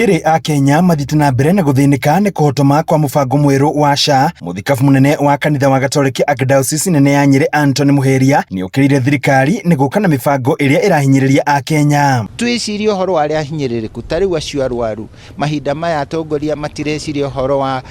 Rĩrĩ Akenya mathiĩte na mbere na gũthĩnĩka nĩ kũhotoma kwa mũbango mwerũ wa SHA, mũthikabu mũnene wa kanitha wa Gatoreki Archdiocese nene ya Nyĩrĩ Anthony Muheria nĩokĩrĩire thirikari nĩ gũka na mĩbango ĩrĩa ĩrahinyĩrĩria Akenya. Twĩcirie ũhoro wa arĩa ahinyĩrĩrĩku ta rĩu acio arwaru mahinda maya atongoria matireciria ũhoro wa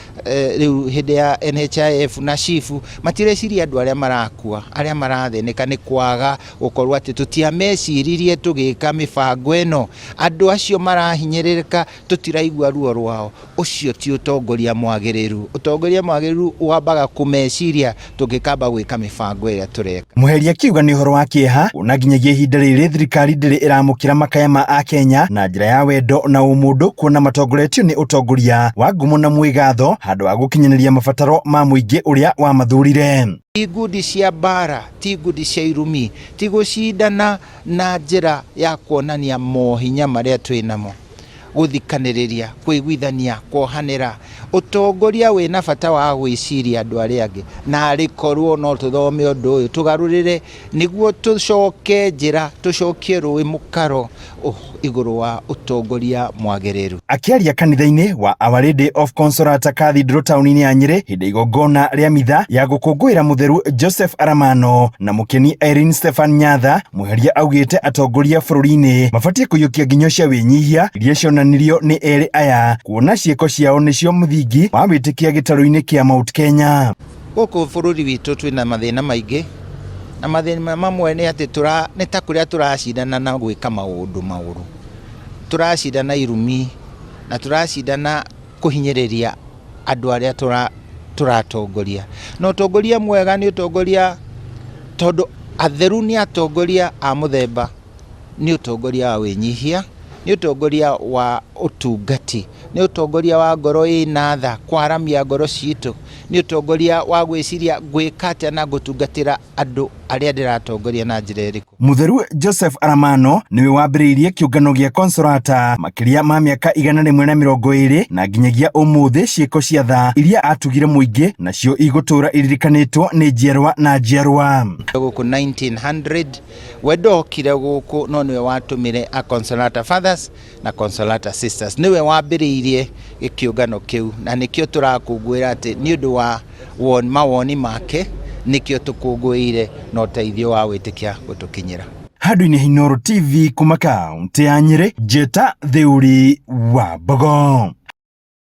rĩu hĩndĩ ya NHIF na SHIF matireciria andũ arĩa marakua arĩa marathĩnĩka nĩ kwaga gũkorwo atĩ tũtiameciririe tũgĩka mĩbango ĩno andũ acio marahinyĩrĩrĩka tũtiraigua ruo rwao ũcio ti ũtongoria mwagĩrĩru ũtongoria mwagĩrĩru wambaga kũmeciria tũngĩkamba gwĩka mĩbango ĩrĩa tũreka. Mũheria akiuga nĩ ũhoro wa kĩeha kuona nginyagia ihinda rĩrĩ thirikari ndĩrĩ ĩramũkĩra makaya ma Akenya na njĩra ya wendo na ũmũndũ kuona matongoretio nĩ ũtongoria wa ngumo na mwĩgatho handũ ha gũkinyanĩria mabataro ma mũingĩ ũrĩa wamathurire. Ti ngundi cia mbara, ti ngundi cia irumi, ti gũcindana na njĩra ya kuonania mohinya marĩa twĩ namo, gũthikanĩrĩria, kũiguithania, kuohanĩra. Ũtongoria wĩna bata wa gwĩciria andũ arĩa angĩ, na arĩ korwo no tũthome ũndũ ũyũ tũgarũrĩre nĩguo tũcoke njĩra, tũcokie rũĩ mũkaro igũrũ wa ũtongoria mwagĩrĩru. Akĩaria kanitha-inĩ wa Our Lady of Consolata Cathedral taũni-inĩ ya Nyĩrĩ hĩndĩ ya igongona rĩa mitha ya gũkũngũĩra mũtheru Joseph Aramano na mũkeni Irene Stephan Nyatha, Mũheria augĩte atongoria bũrũri-inĩ mabatiĩ kũiyũkia nginyo cia wĩnyihia iria cionanirio nĩ erĩ aya kuona ciĩko ciao nĩcio mũthingi wa wĩtĩkia gĩtarũ-inĩ kĩa Mount Kenya. Gũkũ bũrũri witũ twĩna mathĩna maingĩ na mathĩna mamwe nĩ atĩ nĩ ta kũrĩa tũracindana na gwĩka maũndũ maũru. Tũracindana irumi na tũracindana kũhinyĩrĩria andũ arĩa tũratongoria. Na ũtongoria mwega nĩ ũtongoria tondũ atheru nĩ atongoria a mũthemba, nĩ ũtongoria wa wĩnyihia, nĩ ũtongoria wa ũtungati, nĩ ũtongoria wa ngoro ĩna tha, kwaramia ngoro citũ, nĩ ũtongoria wa gwĩciria ngwĩka atĩa na ngũtungatĩra andũ arĩa ndĩratongoria na njĩra ĩrĩkũ. Mũtheru Joseph Aramano nĩwe wambĩrĩirie kĩũngano gĩa Consolata makĩria ma mĩaka 120 na nginyagia ũmũthĩ ciĩko cia tha iria atugire mũingĩ nacio igũtũũra iririkanĩtwo nĩ njiarwa na njiarwa. Gũkũ 1900 we ndokire gũkũ no nĩwe watũmire a Consolata Fathers na Consolata Sisters, nĩwe wambĩrĩirie kĩũngano kĩu na nĩkĩo tũrakũngũĩra atĩ nĩ ũndũ wa mawoni make nĩkĩo tũkũngũĩire na ũteithio wa wĩtĩkia gũtũkinyĩra. Handũ-inĩ Inooro TV kuma kaunti ya Nyĩrĩ, Njĩta Theuri wa Mbogo.